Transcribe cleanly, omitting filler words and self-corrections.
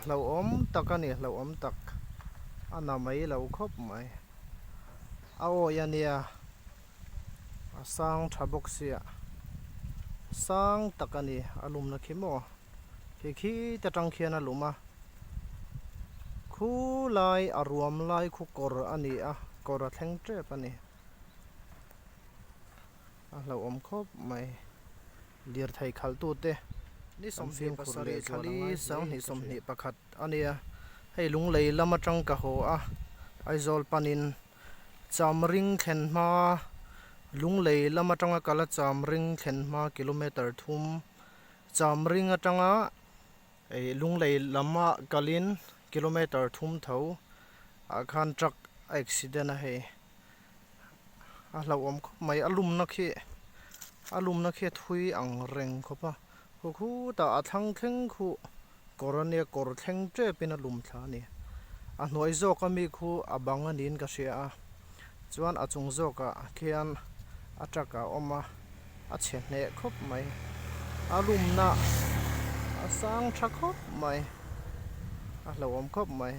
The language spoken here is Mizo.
Hlauhawm tak a ni hlauhawm tak a na mai lo khawp mai a awi a nia a sang tha bawk sia sang tak a ni a lumna khi maw khi khi te tang khian a lum a khulai a ruam lai khu kawr a ni a kawr a thleng tep a ni. A hlauhawm khawp mai. Lirthei khalhtute ni 27 thali 2021 a nia. Hei lunglei lam atang ka haw a, Aizawl panin Chamring thlen hma lunglei lam atanga kala Chamring thlen hma kilometer thum Chamring atanga lunglei lama kalin kilometer thum tho ah khan truck a accident a hei. A hlauhawm khawp mai a lumna khi a lumna khi a thui ang reng khawp a khu khutah a thlang thleng khu kawr a nia kawr thleng tep in a lum thla a ni a hnuai zawk ami khu a bang a niin ka hria a chuan a chung zawkah khian a truck a awm a a chhe hneh khawp mai a lumna a sang tha khawp mai a hlauhawm khawp mai.